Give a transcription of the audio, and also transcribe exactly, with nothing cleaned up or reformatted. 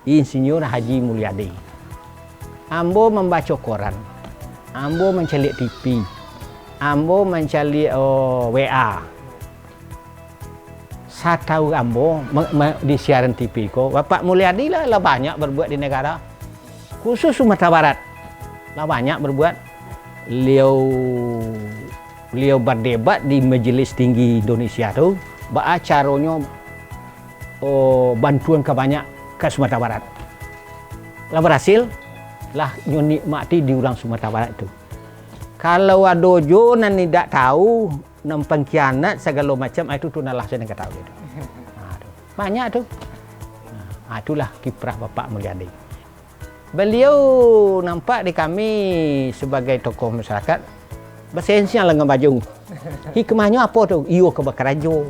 Insinyur Haji Mulyadi. Ambo mambaco koran, ambo mancaliak T V, ambo mancaliak, oh, W A. Satau ambo, ma-, ma-, di siaran T V ko, Bapak Mulyadi lah, lah banyak berbuat di negara. Khusus Sumatera Barat, lah banyak berbuat. Beliau, beliau berdebat di Majelis Tinggi Indonesia tu, baa caronyo, oh, bantuan ka banyak ka Sumatera Barat. Lah barasil, lah nyo nikmati di urang Sumatera Barat tu. Kalau ado jo nan indak tahu, nan pangkianat sagalo macam, ah, itu tu nan lah sajo nan ka tahu itu. Ah, tu. Banyak tu. Ah, itulah kiprah Bapak Mulyadi. Baliau nampak di kami sabagai tokoh masyarakat, basensiang lengan baju. Hikmahnyo apo tu? Iyo ka bakarajo.